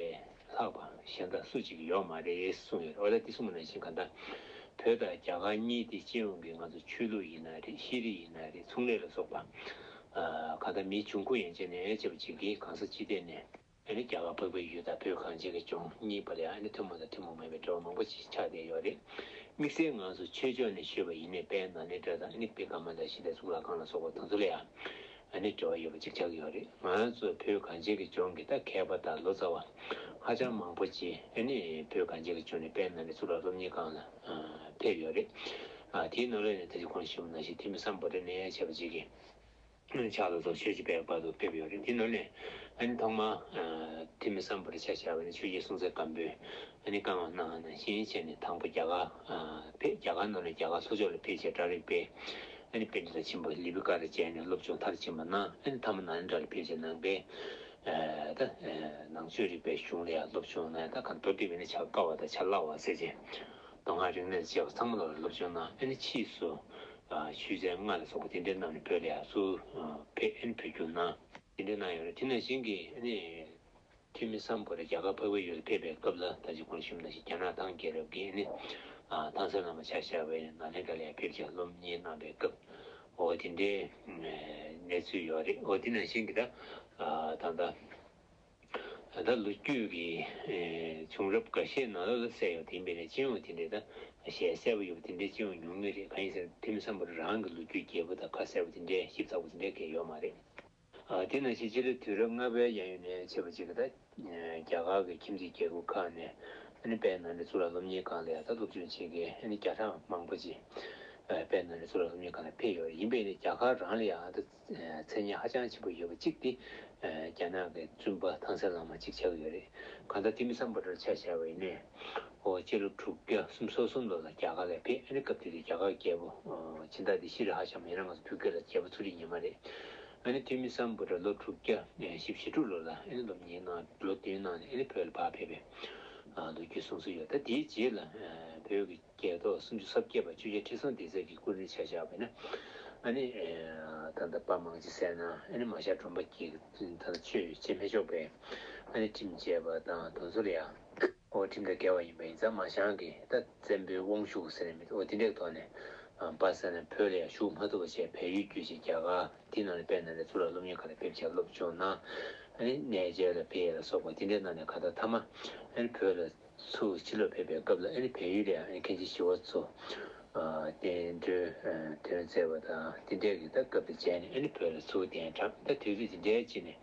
ལྷག་པ་གཞན་དག་སུ་གཅིག་ཡོད་མ་རེད་གསུངས་ཡོད་རེད། འོ་ད་དེ་གསུངས་པ་ནང་བཞིན་གང་ལྟར་བོད་དང་རྒྱ་གར་གཉིས་དེ་སྤྱི་ཡོངས་ཀྱི་ང་ཚོ་ཆོས་ལུགས་ཡིན་ན་རེད། ཤེས་རིག་ཡིན་ན་རེད། ཚོང་ལས་ལ་སོགས་པ་གང་ལྟར་མིའི་འབྱུང་ཁུངས་ཡན་ཆད་ནས་བྱས་པ་ཅིག་གིས་གང་ས་ཅི་ཐད་ནས། ཨ་ནི་རྒྱ་གར་འཕགས་པའི་ཡུལ་དང་བོད་གངས་ཅན་གྱི་ལྗོངས་གཉིས་བར་ལ་ཨ་ནི་ཐུན་མོང་དང་ཐུན་མོང་མེད་པའི་འབྲེལ་བ་མང་པོ་ཞིག་ཆགས་བསྡད་ཡོད་རེད། དམིགས་བསལ་ང་ཚོ་ཆོས་ཕྱོགས་ནས་ཞུས་པ་ཡིན་ནའི་དཔལ་ནཱ་ལེནྡྲ་དང་ཨ་ནི་བི་ཀ་མ་ལ་ཤི་ལའི་གཙུག་ལག་ཁང་ལ་སོགས་པ་དེ་ཚོ་ལ་ཡང་ཨ་ནི་འབྲེལ་བ་ཡོད་པ་ཅིག་ཆགས་ཀྱི་ཡོད་རེད། ང་ཚོ་བོད་གངས་ཅན་གྱི་ལྗོངས་ཀྱི་ད་མཁས་པ་དང་ལོ་ཙཱ་བ་ཧ་ཅང་མང་པོ་ཅིག་ཨ་ནི་བོད་གངས་ཅན་གྱི་ལྗོངས་ནས་དཔལ་ནཱ་ལེནྡྲ་གཙུག་ལག་སློབ་གཉེར་ཁང་ལ་ཕེབས་ཡོད་རེད། དེའི་ནང་ལོགས་ནས་ད་ཅི་གོང་ཞུས་པ་ནང་བཞིན་ཐོན་མི་སམ་བྷོ་ཊ་ནས་བྱས་པ་ཅིག་གིས། ཕྱག་ལ་སོགས་ཆོས་ཀྱི་དཔལ་བར་དུ་ཕེབས་ཡོད་རེད། དེ་ནང་ནས་ཨ་ནི་ཐོག་མར་ཐོན་མི་སམ་བྷོ་ཊ་ཆ་བཞག་པ་ཡིན་ན་ཆོས་རྒྱལ་སྲོང་བཙན་སྒམ་པོས་ཨ་ནི་བཀའ་མངགས་གནང་བ་ནང་བཞིན་བྱས་ནས་དང་པོ་རྒྱ་གར་ཕེབས། རྒྱ་གར་ནང་ནས་རྒྱ་གར་ལྷོ་ཕྱོགས་ལ་ཕེབས་བྱས་གྲྭ་རིགས་པའི་ཨ་ནི་པཎྜི་ཏ་ཆེན་པོ་ལི་པི་ཀ་ལ་མཇལ་ནས་སློབ་སྦྱོང་མཐར་ཕྱིན་པ་གནང་། ཨ་ནི་མཐའ་མ་ནཱ་ལེནྡྲ་ལ་ཕེབས་བྱས་ནང་པའི་ད་ནང་ཆོས་རིག་པའི་གཞུང་ལ་ཡང་སློབ་སྦྱོང་གནང་། ད་ག་མདོར་བསྡུས་པ་ཡིན་ན་བྱ་དཀའ་བ་དང་བྱ་སླ་བ་ཟེར་བྱས་མདོ་སྔགས་རིག་གནས་བཅས་པ་ཚང་མ་ལ་སློབ་སྦྱོང་གནང་། ཨ་ནི་ཕྱིས་སུ་ཆོས་ཚན་ལྔ་ལ་སོགས་པ་དེ་འདྲའི་ནང་ནས་བོད་ལ་ཡང་ཚུར་ཕེབས། ཨ་ནི་བོད་བསྒྱུར་གནང་། དེ་འདྲའི་གནང་ཡོད་རེད། དེ་ནང་བཞིན་གྱི་ཨ་ནི་ཐོན་མི་སམ་བྷོ་ཊ་རྒྱ་གར་འཕགས་པའི་ཡུལ་ལ་ཕེབས་པའི་སྐབས་ལ་ད་ཅི་གོང་ཞུས་པ་ནང་བཞིན་རྒྱ་ནག་ཐང་རྒྱལ་རབས་ཀྱིས་ཨ་ནི་ཐང་སན་བླ་མ་ཆ་བཞག་པའི་ནཱ་ལེནྡྲ་ལ་ཡང་ཕེབས་བྱས་སློབ་གཉེར་གནང་པའི་སྐབས། འོ་དེ་འདྲའི་གནས་ཚུལ་ཡོད་རེད། འོ་དེ་ནང་བཞིན་གྱི་ད་ད་ལྟ། ད་ལོ་རྒྱུས་ཀྱི་བྱུང་རབས་འགའ་ཤས་ནང་ལོགས་ལ་གསལ་ཡོད་དེ་ཡིན་པས་ན། སྤྱི་ཡོངས་དེ་འདྲའི་ད་ཞལ་གསལ་པོ་ཡོད་པ་དེ་འདྲའི་སྤྱི་ཡོངས་ཉུང་ངུ་རེད། གང་ཡིན་ཟེར་ན་ཐོན་མི་སམ་བྷོ་ཊ་རང་གི་ལོ་རྒྱུས་རྒྱས་པོ་དང་ཁ་གསལ་པོ་དེ་འདྲའི་ཞིབ་ཚགས་པོ་དེ་འདྲའི་གང་ཡོད་མ་རེད། དེ་ནང་བཞིན་སྤྱི་ལོའི་དུས་རབས་ལྔ་པའི་གཡས་གཡོན་ནས་བྱས་པ་ཅིག་གི་ད་རྒྱ་གར་གྱི་ཁྱིམ་མཚེས་རྒྱལ་ཁབ་ཁག་ནས་ཨ་ནི་དཔལ་ནཱ་ལེནྡྲ་གཙུག་ལག་སློབ་གཉེར་ཁང་ལ་ཡང་ད་སློབ་སྦྱོང་བྱེད་མཁན་ཨ་ནི་བརྒྱ་ཕྲག་མང་པོ་ཅིག་དཔལ་ནཱ་ལེནྡྲ་གཙུག་ལག་སློབ་གཉེར་ཁང་ལ་ཕེབས་ཡོད་རེད། ཡིན་པས་ནི་རྒྱ་གར་རང་ལ་ཡང་ད་མཚན་སྙན་ཧ་ཅང་ཆེན་པོ་ཡོད་པ་གཅིག་དེ་རྒྱ་ནག་གི་བཙུན་པ་ཐང་སན་བླ་མ་གཅིག་ཆགས་ཀྱི་ཡོད་རེད། གང་ལྟར་ཐོན་མི་སམ་བྷོ་ཊ་ཆ་བཞག་པ་ཡིན་ནའི་ཨོ་སྤྱི་ལོ་དྲུག་བརྒྱ་སུམ་ཅུ་སོ་གསུམ་ལོ་ལ་རྒྱ་གར་ལ་ཕེབས། ཨ་ནི་སྐབས་དེ་དུས་རྒྱ་གར་རྒྱལ་པོ་ཨོ་སྦྱིན་བདག་དེ་ཤི་རིལ་ཧ་ཤམ་ཡིན་ན་ང་ཚོ་བོད་སྐད་ལ་རྒྱལ་པོ་ཚུལ་ཁྲིམས་ཉི་མ་རེད། ཨ་ནི་ཐོན་མི་སམ་བྷོ་ཊ་ལོ་དྲུག་བརྒྱ་བཞི་བཅུ་ཞེ་དྲུག་ལོ་ལ་ཨ་ནི་སློབ་གཉེར་གནང་། ལོ་བདུན་གནང་ནས་ཨ་ནི་བོད་ལ་ཕར་ཕེབས་པའི་ལོ་རྒྱུས་གསུངས་སྲོལ་ཡོད། ད་དེའི་རྗེས་ལ་བོད་ཀྱི་རྒྱལ་ཐོག་སུམ་ཅུ་སོ་བརྒྱད་པ་ཆོས་རྒྱལ་ཁྲི་སྲོང་ལྡེ་བཙན་གྱི་སྐུ་རིང་ཆ་བཞག་པ་ཡིན་ན། ཨ་ནི་ད་ལྟ་དཔའ་མང་སྤྱི་ཟེར་ན་ཨ་ནི་མ་ཤར་སྒྲོལ་མ་གིས་ད་ལྟ་ཆོས་བྱེད་མི་ཆོག་པའི་ཨ་ནི་ཁྲིམས་བཅད་པ་དང་དེ་ཚོ་ལ་ཡང་། ཨོ་ཁྲིམས་དང་འགལ་བ་ཡིན་པ་ཡིན་ཙང་མ་ཤར་གྱིས་ད་བཙན་པོའི་དབང་ཤུགས་ཟེར་ནས་མི་འདུག་ཨོ་དེ་འདྲའི་ཐོག་ནས་པ་ཟེར་ནས་བོད་ལ་ཡང་བཞུགས་མ་ཐུབ་པ་བྱས་བལ་ཡུལ་བསྐྱོད་བྱས་རྒྱ་གར་དེ་ནང་ལ་དཔལ་ནཱ་ལེནྡྲ་གཙུག་ལག་སློབ་གཉེར་ཁང་ལ་ཕེབས་བྱས་སློབ་སྦྱོང་གནང་། ཨ་ནི་གནས་མཇལ་ལ་ཕེབས་ལ་སོགས་པ་དེ་འདྲའི་ནང་ནས་གང་ལྟར་མཐའ་མ་ཨ་ནི་བོད་ལ་ཚུར་ཕྱིར་ལོག་ཕེབས་པའི་སྐབས་ལ་ཨ་ནི་བལ་ཡུལ་ལ་ཡང་ཨ་ནི་མཁན་ཆེན་ཞི་བ་འཚོ་གདན་འདྲེན་དོན་མཛད་པ་དང་དེ་འདྲའི་གི་ད་སྐབས་དེ་མཇལ་ནས་ཨ་ནི་བོད་ལ་ཚུར་གདན་དྲངས། ད་དུས་ཚོད་དེ་འདྲའི་ཅིག་ནས།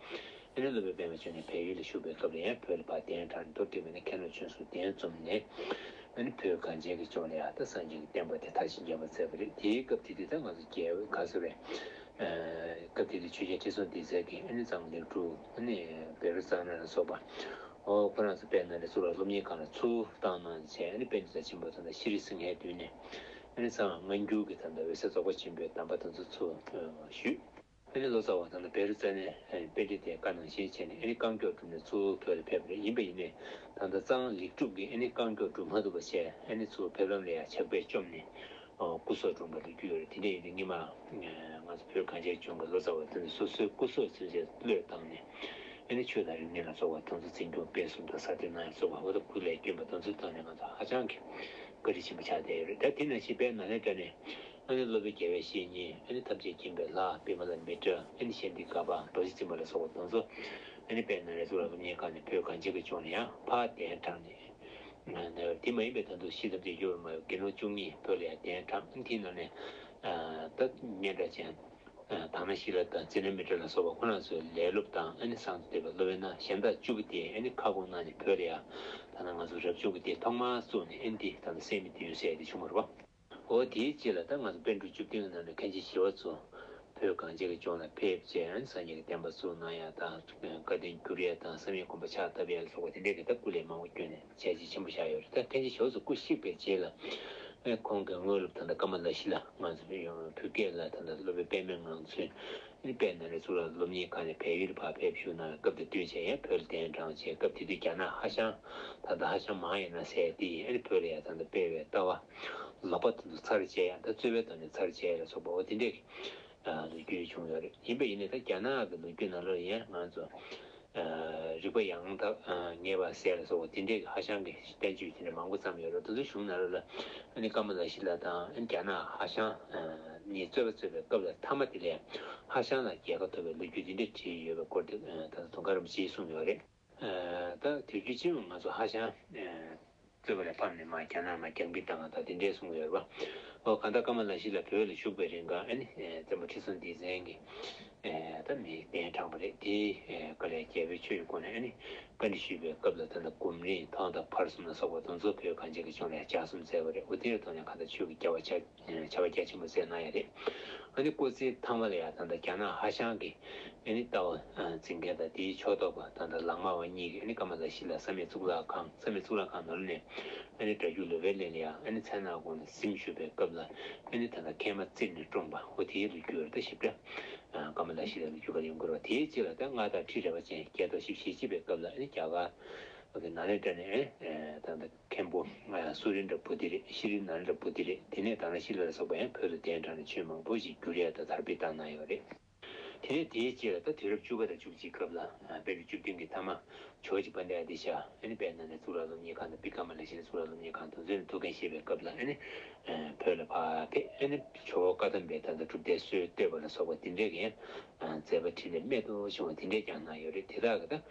ཨ་ནི་སློབ་དཔོན་པདྨ་འབྱུང་གནས་བལ་ཡུལ་ལ་བཞུགས་པའི་སྐབས་ལ་ཡང་བོད་ལ་ཕར་གདན་དྲངས་ནས་མདོ་སྟོད་མའི་མཁན་སློབ་ཆོས་གསུམ་གདན་འཛོམས་ནས། ཨ་ནི་བོད་གངས་ཅན་གྱི་ལྗོངས་ལ་ཡང་ད་སངས་རྒྱས་ཀྱི་བསྟན་པ་དེ་མཐར་ཕྱིན་མཛད་པ་མཛད་པ་རེད། དེའི་སྐབས་དེ་དུས་ད་ང་ཚོ་རྒྱལ་བའི་ག་ཚོད་རེད། སྐབས་དེ་དུས་ཆོས་རྒྱལ་ཁྲི་སྲོང་ལྡེ་བཙན་གྱིས་ཨ་ནི་གཙང་ལེགས་གྲུབ་ཨ་ནི་བཻ་རོ་ཙ་ན་ལ་སོགས་པ། ཨོ་ཁོ་རང་ཚོ་དཔལ་ནཱ་ལེནྡྲ་གཙུག་ལག་སློབ་གཉེར་ཁང་ལ་ཚུར་བཏང་གནང་བྱས། ཨ་ནི་པཎྜི་ཏ་ཆེན་པོ་ད་ལྟ་ཤྲཱི་སིང་ཧའི་མདུན་ནས་ཨ་ནི་གསང་སྔ་འགྱུར་གྱི་ད་ལྟ་འོད་གསལ་རྫོགས་པ་ཆེན་པོའི་གདམས་པ་དེ་ཚོ་ཚུར་ཞུས། ཨ་ནི་ལོ་ཙཱ་བ་དང་བཻ་རོ་ཙ་ནའི་པཎྜི་ཏའི་བཀའ་ནང་བཞིན་བྱས་ནས་ཨ་ནི་རྐང་མགྱོགས་གྲུབ་ནས་ཚུར་བོད་ལ་ཕེབས་པ་རེད། ཡིན་པ་ཡིན་ནའི་ད་ལྟ་གཙང་ལེགས་གྲུབ་ཀྱིས་ཨ་ནི་རྐང་མགྱོགས་གྲུབ་མ་ཐུབ་པ་བྱས། ཨ་ནི་ཚུར་ཕེབས་ལམ་ལ་ཡང་ཇག་པས་བཅོམ་ནས་སྐུ་སྲོག་བཀྲོངས་པ་ལོ་རྒྱུས་ཡོད་རེད། དེ་འདྲ་ཡིན་དུས་སྔོན་མ་ང་ཚོ་བོད་གངས་ཅན་ལྗོངས་ཀྱི་ལོ་ཙཱ་བ་དེ་ཚོ་སོ་སོའི་སྐུ་སྲོག་ཚུན་ཆད་བློས་བཏང་ནས་ཨ་ནི་ཆོས་དང་རིག་གནས་ལ་སོགས་པ་དེ་ཚོ་འཛིན་སྐྱོང་སྤེལ་གསུམ་དང་གསར་གཏོད་གནང་ཡ་སོགས་པ་འོ་ད་སྐུ་ལས་བསྐྱོན་པ་དེ་ཚོའི་ཐོག་ནས་ང་ཚོ་ཧ་ཅང་གི་བཀའ་དྲིན་ཆེན་པོ་ཆགས་བསྡད་ཡོད་རེད། ད་དེ་ནང་བཞིན་དཔལ་ནཱ་ལེནྡྲ་ནས། ཨ་ནི་སློབ་དཔོན་རྒྱལ་བའི་བཤེས་གཉེན། ཨ་ནི་ཐམས་ཅད་མཁྱེན་པའི་ལྷ་པདྨ་ལ་མི་ཏྲ། ཨ་ནི་ཤཱནྟི་ཀ་པ། རྡོ་རྗེ་འཛིན་པ་ལ་སོགས་པ་དེ་ཚོ་ཨ་ནི་དཔལ་ནཱ་ལེནྡྲ་གཙུག་ལག་སློབ་གཉེར་ཁང་ནས་བོད་གངས་ཅན་གྱི་ལྗོངས་ལ་ཡང་ཕར་གདན་དྲངས་ནས། དེ་མ་ཡིན་པའི་ད་དུང་ཤེས་རབ་བདེ་སྐྱོར་མ་ཡོད་དགེ་སློང་བཅུ་གཉིས་བོད་ལ་ཡང་གདན་དྲངས། དེའི་ནང་ནས་ད་སྙན་གྲགས་ཅན་དྷ་ན་ཤི་ལ་དང་ཙི་ན་མི་ཏྲ་ལ་སོགས་པ་ཁོ་རང་ཚོའི་ལས་སློབ་དང་ཨ་ནི་གསང་སྟེ་བའི་སློབ་དཔོན་གནང་། གཞན་དག་བཅུ་པོ་དེ་ཨ་ནི་ཁ་སྐོང་གནང་ནས་བོད་ལ་ཡང་ད་ནང་ང་ཚོ་རབ་བྱུང་གི་དེ་ཐོག་མར་བཙུགས་ནས་ཨ་ནི་དེ་ད་ལྟ་སད་མི་དུས་ཡུན་ཟེར་དེ་བྱུང་བ་རེད་པ། འོ་དེའི་རྗེས་ལ་ད་ང་ཚོ་པཎ་གྲུབ་བཅུ་བདུན་གྱི་ནང་ནས་མཁན་ཆེན་ཞི་བ་འཚོ་བོད་གངས་ཅན་གྱི་ལྗོངས་ལ་ཕེབས་རྗེས་སངས་རྒྱས་ཀྱི་བསྟན་པ་བཙུགས་གནང་ཡ་དང་། བཀའ་བསྟན་བསྒྱུར་ཡ་དང་། བསམ་ཡས་དགོན་པ་ཕྱག་བཏབ་ཡ་ལ་སོགས་པ་དེ་འདྲའི་གི་ད་སྐུ་ལས་མང་པོ་བསྐྱོན་ནས་བྱས་རྗེས་ཆེན་པོ་བཞག་ཡོད་རེད། ད་མཁན་ཆེན་ཞི་བ་འཚོ་སྐུ་གཤེགས་པའི་རྗེས་ལ་ཁོང་གི་དངོས་སློབ་ད་ལྟ་ཀ་མ་ལ་ཤཱི་ལ་ང་ཚོ་བོད་སྐད་ལ་ད་ལྟ་སློབ་དཔོན་པདྨའི་ངང་ཚུལ། ཨ་ནི་དཔལ་ནཱ་ལེནྡྲ་གཙུག་ལག་སློབ་གཉེར་ཁང་ནས་བལ་ཡུལ་ལ་ཕར་ཕེབས་བཞུགས་གནང་བའི་སྐབས་དེ་དུས་བྱས་ཡང་བོད་ལ་གདན་དྲངས་བྱས། སྐབས་དེ་དུས་རྒྱ་ནག་ཧྭ་ཤང་། ད་ལྟ་ཧྭ་ཤང་མང་ཡིན་ན་ཟེར་དེ་ཡིན། ཨ་ནི་བོད་ལ་ཡང་ད་ལྟ་སྤེལ་བའི་ལྟ་བ་ལོག་པ་དེ་ཚོ་ཚར་བཅད་ཡ། ད་རྩོད་པའི་ཐོག་ནས་ཚར་བཅད་ཡ་ལ་སོགས་པ་འོ་དེ་འདྲའི་ལོ་རྒྱུས་བྱུང་ཡོད་རེད། ཡིན་པ་ཡིན་ནའི་ད་རྒྱ་ནག་གི་ལོ་རྒྱུས་ནང་ལོགས་ཡང་ང་ཚོ་རིག་པ་ཡང་དག་ངེས་པ་ཟེར་ལ་སོགས་པ་དེ་འདྲའི་ཧྭ་ཤང་གི་བསྟན་བཅོས་དེ་འདྲ་མང་པོ་བརྩམས་ཡོད་རེད། དེ་ཚོའི་གཞུང་ནང་ལོགས་ལ་ཨ་ནི་ཀ་མ་ལ་ཤཱི་ལ་དང་ཨ་ནི་རྒྱ་ནག་ཧྭ་ཤང་གཉིས་རྩོད་པ་རྩོད་པའི་སྐབས་ལ་མཐའ་མ་དེ་ལ་ཧྭ་ཤང་ལ་རྒྱལ་ཁ་ཐོབ་པའི་ལོ་རྒྱུས་དེ་འདྲ་བྲིས་ཡོད་པའི་སྐོར་དེ་ད་ལྟ་དུང་དཀར་རིན་པོ་ཆེས་གསུངས་ཡོད་རེད། ད་དུས་རྒྱུན་སྤྱི་ཡོངས་ང་ཚོ་ཧྭ་ཤང་རྩོད་པ་ལ་ཕམ་ནས་མར་རྒྱ་ནག་མར་རྒྱང་འབུད་བཏང་བ་དང་དེ་འདྲའི་གསུངས་ཡོད་རེད་པ། ཨོ་གང་ལྟར་ཀ་མ་ལ་ཤཱི་ལ་བོད་ལ་བཞུགས་པའི་རིང་ག་ཨ་ནི་བཙན་པོ་ཁྲི་སྲོང་ལྡེ་བཙན་གྱིས་ད་མི་གདན་དྲངས་པ་རེད། དེའི་སྐབས་ལ་རྒྱལ་པོས་ཆོས་ཀྱི་སྒོ་ནས་ཨ་ནི་བཀའ་འདྲི་ཞུས་པའི་སྐབས་ལ་ད་ལྟ་སྒོམ་རིམ་ཐོག་མཐའ་བར་གསུམ་ལ་སོགས་པ་དེ་ཚོ་བོད་གངས་ཅན་གྱི་ལྗོངས་ལ་ཡང་ལྗགས་རྩོམ་མཛད་པ་རེད། འོ་དེའི་ཐོག་ནས་གང་ལྟར་ཆོས་ཀྱི་རྒྱལ་བ་ཆགས། བྱ་བ་རྒྱ་ཆེན་པོ་མཛད་གནང་ཡ་རེད། ཨ་ནི་སྐུ་ཚེའི་མཐའ་མ་ལ་ཡང་ད་ལྟ་རྒྱ་ནག་ཧྭ་ཤང་གི་ཨ་ནི་ལྟ་བ་འཛིན་མཁན་དང་དེའི་ཕྱོགས་གཏོགས་པ་ད་ལྟ་ལག་དམར་བ་གཉིས་ཀྱིས་ཨ་ནི་ཀ་མ་ལ་ཤཱི་ལ་བསམ་ཡས་གཙུག་ལག་ཁང་། བསམ་ཡས་གཙུག་ལག་ཁང་ནང་ལོགས་ནས་ཨ་ནི་སྒྲ་སྒྱུར་ལོ་པཎ་གླིང་ལ་ཡང་ཨ་ནི་མཚན་ནག་གུང་ལ་གཟིམ་བཞུགས་པའི་སྐབས་ལ་ཨ་ནི་ད་ལྟ་མཁལ་མ་བཙིར་ནས་བཀྲོངས་པ་འོ་དེའི་ལོ་རྒྱུས་རེད། ད་ཞིབ་ཕྲ་ཀ་མ་ལ་ཤཱི་ལ་ལོ་རྒྱུས་ག་ལ་ཡོང་གི་རེད་པ། དེའི་རྗེས་ལ་ད་མངའ་བདག་ཁྲི་རལ་པ་ཅན་རྒྱལ་ཐོག་བཞི་བཅུ་ཞེ་གཅིག་པའི་སྐབས་ལ་ཨ་ནི་རྒྱ་གར་གྱི་ནཱ་ལེནྡྲ་ནས་ཨ་ནི་ད་ལྟ། མཁན་པོ་སུ་རེནྡྲ་བོ་དྷི་རེད། ཤྲཱི་ནཱ་ལེནྡྲ་བོ་དྷི་རེད། དེ་ནས་དྷ་ན་ཤཱི་ལ་ལ་སོགས་པ་ཡང་བོད་དུ་གདན་དྲངས་ནས་ཆོས་མང་པོ་ཞིག་བསྒྱུར་ཡ་དང་དར་སྤེལ་བཏང་གནང་ཡོད་རེད། དེ་ནས་དེའི་རྗེས་ལ་ད་དུས་རབས་བཅུ་པ་དང་བཅུ་གཅིག་སྐབས་ལ་པཎ་གྲུབ་བཅུ་བདུན་གྱི་མཐའ་མ་ཇོ་བོ་རྗེ་དཔལ་ལྡན་ཨ་ཏི་ཤ་ཨ་ནི་དཔལ་ནཱ་ལེནྡྲ་གཙུག་ལག་སློབ་གཉེར་ཁང་དང་བི་ཀ་མ་ལ་ཤཱི་ལ་གཙུག་ལག་སློབ་གཉེར་ཁང་དེ་ཚོ་ནས་ཐུགས་འགན་བཞེས་པའི་སྐབས་ལ་ཨ་ནི་བོད་ལ་ཕར་ཕེབས། ཨ་ནི་ཇོ་བོ་བཀའ་གདམས་པའི་ད་ལྟ་སྒྲུབ་སྡེ་སྲོལ་བཏོད་པ་ལ་སོགས་པ་དེ་འདྲའི་གི་མཛད་པ་འཕྲིན་ལས་རྨད་དུ་བྱུང་བ་དེ་འདྲའི་ཀྱང་གནང་ཡོད་རེད། དེ་དག་གི་ད་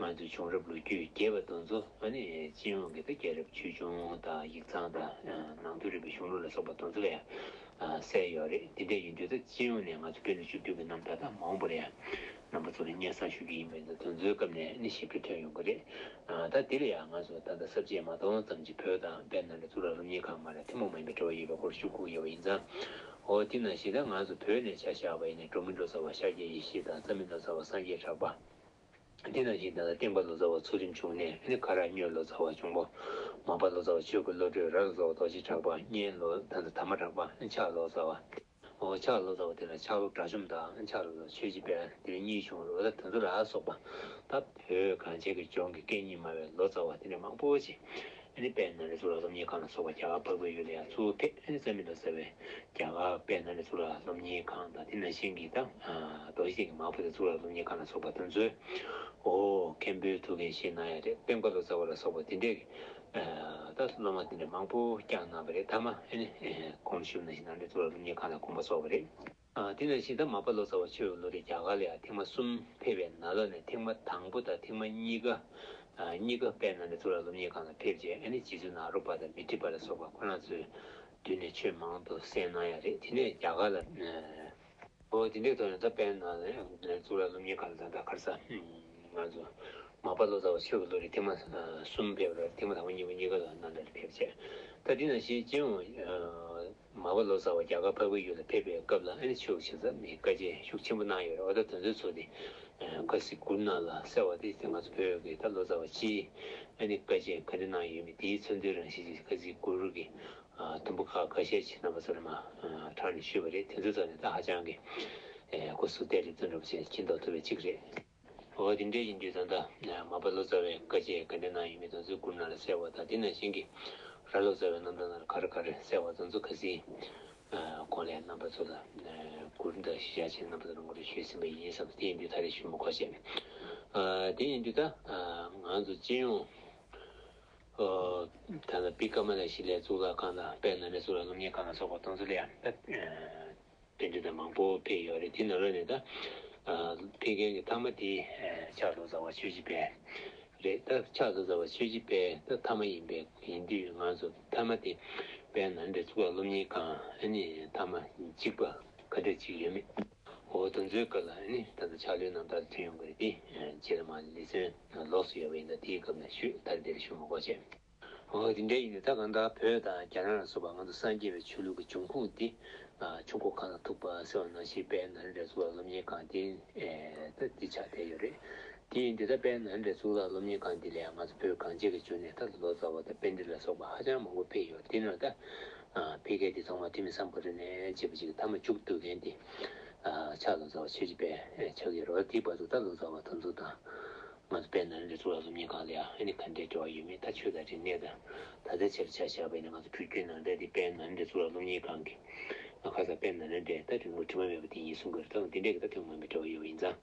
ང་ཚོའི་བྱུང་རབས་ལོ་རྒྱུས་རྒྱས་པ་དེ་ཚོ་ཨ་ནི་སྤྱི་ཡོངས་ཀྱི་ད་རྒྱལ་རབས་ཆོས་འབྱུང་དང་ཡིག་ཚང་དང་ནང་དུ་རིག་པའི་གཞུང་ལུགས་ལ་སོགས་པ་དེ་ཚོ་ལ་ཡང་གསལ་ཡོད་རེད། འདི་འདྲ་ཡིན་དུས་ད་སྤྱི་ཡོངས་ནས་ང་ཚོ་པཎ་གྲུབ་བཅུ་བདུན་གྱི་རྣམ་ཐར་དང་མ་འོངས་པ་ལ་ཡང་རྣམ་པ་ཚོ་ལ་སྙན་སེང་ཞུ་རྒྱུ་ཡིན་པས། ད་དེ་ཚོའི་སྐབས་ནས་ཨ་ནི་ཞིབ་ཕྲ་ཐོན་ཡོང་གི་རེད། ད་འདི་ལ་ཡང་ང་ཚོ་ད་ལྟ་ས་བཅད་མ་སྟོང་ཙམ་གྱིས་བོད་དང་དཔལ་ནཱ་ལེནྡྲ་གཙུག་ལག་སློབ་གཉེར་ཁང་མ་ལ་ཐུན་མོང་མ་ཡིན་པའི་འབྲེལ་བ་ཡོད་པའི་སྐོར་ཞུ་དགོས་ཡོད་པ་ཡིན་ཙང་། འོ་དེ་ནང་བཞིན་ད་ང་ཚོ་བོད་ནས་ཆ་བཞག་པ་ཡིན་ན་འབྲོག་མི་ལོ་ཙཱ་བ་ཤཱཀྱ་ཡེ་ཤེས་དང་རྩ་མེད་ལོ་ཙཱ་བ་སངས་རྒྱས་གྲགས་པ། དེ་ནང་བཞིན་ད་ལྟ་བསྟན་པ་ལོ་ཙཱ་བ་ཚུལ་ཁྲིམས་འབྱུང་གནས། ཨ་ནི་ཁ་རག་སྨྱོས་ལོ་ཙཱ་བ་འབྱུང་པོ། མར་པ་ལོ་ཙཱ་བ་ཆོས་ཀྱི་བློ་གྲོས། ར་ལོ་ཙཱ་བ་རྡོ་རྗེ་གྲགས་པ། གཉན་ལོ་ད་ལྟ་དར་མ་གྲགས་པ། ཨ་ནི་ཕྱག་ལོ་ཙཱ་བ། ཨོ་ཕྱག་ལོ་ཙཱ་བ་དེ་ལ་ཕྱག་ལོ་དགྲ་བཅོམ་དང་ཕྱག་ལོ་ཙཱ་བ་ཆོས་རྗེ་དཔལ་དེ་གཉིས་བྱུང་རོ། ད་དེ་ཚོ་ལ་སོགས་པ་ད་བོད་གངས་ཅན་གྱི་ལྗོངས་ཀྱི་སྐད་གཉིས་སྨྲ་བའི་ལོ་ཙཱ་བ་དེ་འདྲ་མང་པོ་ཅིག་ཨ་ནི་དཔལ་ནཱ་ལེནྡྲ་གཙུག་ལག་སློབ་གཉེར་ཁང་ལ་སོགས་པ་རྒྱ་གར་འཕགས་པའི་ཡུལ་ལ་ཡང་ཚུར་ཕེབས། ཨ་ནི་རྩ་མེད་ལ་ཟེར་བའི་རྒྱ་གར་དཔལ་ནཱ་ལེནྡྲ་གཙུག་ལག་སློབ་གཉེར་ཁང་དང་དེ་ནང་བཞིན་གྱི་ད་རྡོ་རྗེ་གདན་གྱི་མར་པ་དང་གཙུག་ལག་སློབ་གཉེར་ཁང་ལ་སོགས་པ་དེ་ཚོས་ཨོ་མཁན་པོའི་ཐུགས་འགན་བཞེས་གནང་ཡ་རེད། སྟོན་ཀ་ལོ་ཙཱ་བ་ལ་སོགས་པ་དེ་འདྲས་ཀྱི་ད་སློབ་མ་དེ་འདྲ་མང་པོ་བསྐྱངས་གནང་བ་རེད། མཐའ་མ་ཨ་ནི་གོང་ཞུས་ནང་བཞིན་ནཱ་ལེནྡྲ་གཙུག་ལག་སློབ་གཉེར་ཁང་ལ་དགོངས་པ་རྫོགས་པ་རེད། ཨ་དེ་ནང་བཞིན་ད་མར་པ་ལོ་ཙཱ་བ་ཆོས་ཀྱི་བློ་གྲོས་རྒྱ་གར་ལ་ཡང་ཐེངས་མ་གསུམ་ཕེབས་པའི་ནང་ལོགས་ནས་ཐེངས་མ་དང་པོ་དང་ཐེངས་མ་གཉིས་ཀ་ཨ་གཉིས་ཀ་དཔལ་ནཱ་ལེནྡྲ་གཙུག་ལག་སློབ་གཉེར་ཁང་ལ་ཕེབས་རྗེས་ཨ་ནི་རྗེ་བཙུན་ནཱ་རོ་པ་དང་མཻ་ཏྲི་པ་ལ་སོགས་པ་ཁོ་རང་ཚོའི་མདུན་ནས་ཆོས་མང་དུ་གསན་གནང་ཡ་རེད། དེ་ནས་རྒྱ་གར་ལ་ཨོ་དེ་འདྲའི་ཐོག་ནས་ད་དཔལ་ནཱ་ལེནྡྲ་གཙུག་ལག་སློབ་གཉེར་ཁང་ལ་ད་ད་ག་རེ་ཟ་ང་ཚོ་མར་པ་ལོ་ཙཱ་བ་ཆོས་ཀྱི་བློ་གྲོས་ཐེངས་མ་གསུམ་ཕེབས་རེད། ཐེངས་མ་དང་པོ་གཉིས་པ་གཉིས་ཀ་ལ་ནཱ་ལེནྡྲ་ཕེབས་རྗེས་ད་དེ་ནང་བཞིན་སྤྱི་ཡོངས་མར་པ་ལོ་ཙཱ་བ་རྒྱ་གར་འཕགས་པའི་ཡུལ་ལ་ཕེབས་པའི་སྐབས་ལ་ཨ་ནི་ཆོས་ཀྱི་བྱེ་བྲག་མའི་བཀའ་ཆད་ཤུགས་ཆེན་པོ་གནང་ཡོད་རེད། འོ་ད་དེ་ཚོའི་ཚོ་དེ་ཁ་སིག་གུ་རུ་ནཱ་ལ་ཟེར་བ་དེ་ང་ཚོ་བོད་ཀྱི་ད་ལོ་ཙཱ་བ་སྤྱིའི་ཨ་ནི་བཀའ་ཆད་ག་འདྲ་གནང་ཡོད་མེད་དེའི་མཚོན་དོན་རང་བཞིན་ཅིག་ཁ་སིག་གུ་རུ་གི་དུམ་བུ་ཁག་ཁ་ཤས་ཤིག་རྣམ་པ་ཚོ་ལ་མ་ཕྲང་ནས་ཞུས་པ་རེད། དེ་ཚོའི་ཐོག་ནས་ད་ཧ་ཅང་གི་སྐུ་གཟུགས་བདེ་ལེགས་དོན་འགྲུབ་ཅེས་མཁྱེན་རྟོགས་ཐུབ་པའི་གཅིག་རེད། འོ་དེ་འདྲ་ཡིན་དུས་ད་ལྟ་མར་པ་ལོ་ཙཱ་བའི་བཀའ་ཆད་ག་འདྲ་གནང་ཡོད་མེད་དེ་ཚོ་གུ་རུ་ནཱ་ལ་གསལ་བ་དང་དེ་ནང་བཞིན་གྱི་ར་ལོ་ཙཱ་བའི་རྣམ་ཐར་ནང་ལ་ག་རེ་ག་རེ་གསལ་བ་དེ་ཚོ་ཁ་སིག་གོང་ལ་རྣམ་པ་ཚོ་ལ་གུ་རུ་དང་གཞིར་བཞག་བྱས་རྣམ་པ་ཚོ་ལ་ངོ་སྤྲོད་ཞུས་ཟིན་པ་ཡིན་བསམ། དེ་ཡིན་དུས་ད་རེས་ཞུ་མི་དགོས་བྱས་ནས་དེ་ཡིན་དུས་ད་ང་ཚོ་སྤྱི་ཡོངས་ད་ལྟ་བི་ཀ་མ་ལ་ཤི་ལའི་གཙུག་ལག་ཁང་དང་དཔལ་ནཱ་ལེནྡྲ་གཙུག་ལག་སློབ་གཉེར་ཁང་ལ་སོགས་པ་དེ་ཚོ་ལ་ཡང་ད་རྟེན་འབྲེལ་དང་མང་པོ་ཕེབས་ཡོད་རེད། དེ་ནང་ལོགས་ནས་ད་ཕེབས་མཁན་གྱི་མཐའ་མ་དེ་ཕྱག་ལོ་ཙཱ་བ་ཆོས་རྗེ་དཔལ་རེད། ད་ཕྱག་ལོ་ཙཱ་བ་ཆོས་རྗེ་དཔལ་ད་མཐའ་མ་ཡིན་པས་ཡིན་དུས་ང་ཚོ་མཐའ་མ་དེ་དཔལ་ནཱ་ལེནྡྲ་གཙུག་ལག་སློབ་གཉེར་ཁང་ཨ་ནི་མཐའ་མ་གཅིག་པ་ག་འདྲ་ཅིག་ཡོད་མེད། འོ་དེ་ཚོའི་སྐོར་ལ་ཨ་ནི་ད་ལྟ་ཕྱག་ལེན་རྣམ་ཐར་ཐོན་ཡོང་གི་རེད། དེ་རྗེས་ལ་མ་ལེ་ཚན་ལོགས་སུ་ཡོད་པ་ཡིན་ད་དེའི་སྐབས་ནས་ཞུས། ད་རེས་དེར་ཞུ་མི་དགོས་བྱས། འོ་དེ་འདྲ་ཡིན་དུས་ད་གང་ལྟར་བོད་དང་རྒྱ་ནག་ལ་སོགས་པ་ང་ཚོ་སངས་རྒྱས་པའི་ཆོས་ལུགས་ཀྱི་འབྱུང་ཁུངས་དེ་ཆུ་འགོ་མཁའ་ལ་ཐུག་པ་ཟེར་བ་ནང་བཞིན་དཔལ་ནཱ་ལེནྡྲ་གཙུག་ལག་སློབ་གཉེར་ཁང་དེ་ད་འདི་ཆགས་བསྡད་ཡོད་རེད། དེ་ཡིན་དུས་ད་དཔལ་ནཱ་ལེནྡྲ་གཙུག་ལག་སློབ་གཉེར་ཁང་འདི་ལ་ཡང་ང་ཚོ་བོད་གངས་ཅན་གྱི་ལྗོངས་ནས་ད་ལོ་ཙཱ་བ་དང་པཎྜི་ཏ་ལ་སོགས་པ་ཧ་ཅང་མང་པོ་ཕེབས་ཡོད། དེ་ནང་ད་ཕ་གི་དེ་ཚང་མ་ཐོན་མི་སམ་བྷོ་ཊ་ནས་བྱས་པ་ཅིག་མཐའ་མ་མཇུག་བསྡུ་མཁན་དེ་ཕྱག་ལོ་ཙཱ་བ་ཆོས་རྗེ་དཔལ་ཆགས་ཀྱི་རེད། དེའི་བར་དུ་ད་ལོ་ཙཱ་བ་དེ་ཚོ་དང་ང་ཚོ་དཔལ་ནཱ་ལེནྡྲ་གཙུག་ལག་སློབ་གཉེར་ཁང་ལ་ཡང་ཨ་ནི་ག་འདྲའི་འབྲེལ་བ་ཡོད་མེད། ད་ཆོས་དང་རིག་གནས་དང་ད་ལྟའི་ཆར་ཆ་བཞག་པ་ཡིན་ན་ང་ཚོ་བོད་བརྒྱུད་ནང་བསྟན་དེ་དཔལ་ནཱ་ལེནྡྲ་གཙུག་ལག་སློབ་གཉེར་ཁང་གི་ཁ་ས་དཔལ་ནཱ་ལེནྡྲའི་ད་རིང་ལུགས་དྲི་མ་མེད་པ་དེ་ཡིན་གསུང་གི་རེད། ད་འདི་འདྲའི་གི་ད་ཐུན་མོང་མའི་འབྲེལ་བ་ཡོད་པ་ཡིན་ཙང་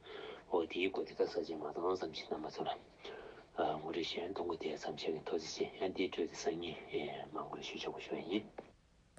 འོ་དེའི་སྐོར་དེ་ད་ས་ཆེན་མ་གཏོང་ཙམ་ཞིག་རྣམ་པ་ཚོ་ལ་ངོ་སྤྲོད་ཞུ་ཡ་གཏོང་གི་དེ་ཙམ་བྱས་ཀྱི་ཐུགས་རྗེ་ཆེ། ཡང་འདིའི་འཕྲོས་དེ་སང་ཉིན་མང་པོ་ཞུ་ཆོག་པ་ཞུ་བ་ཡིན།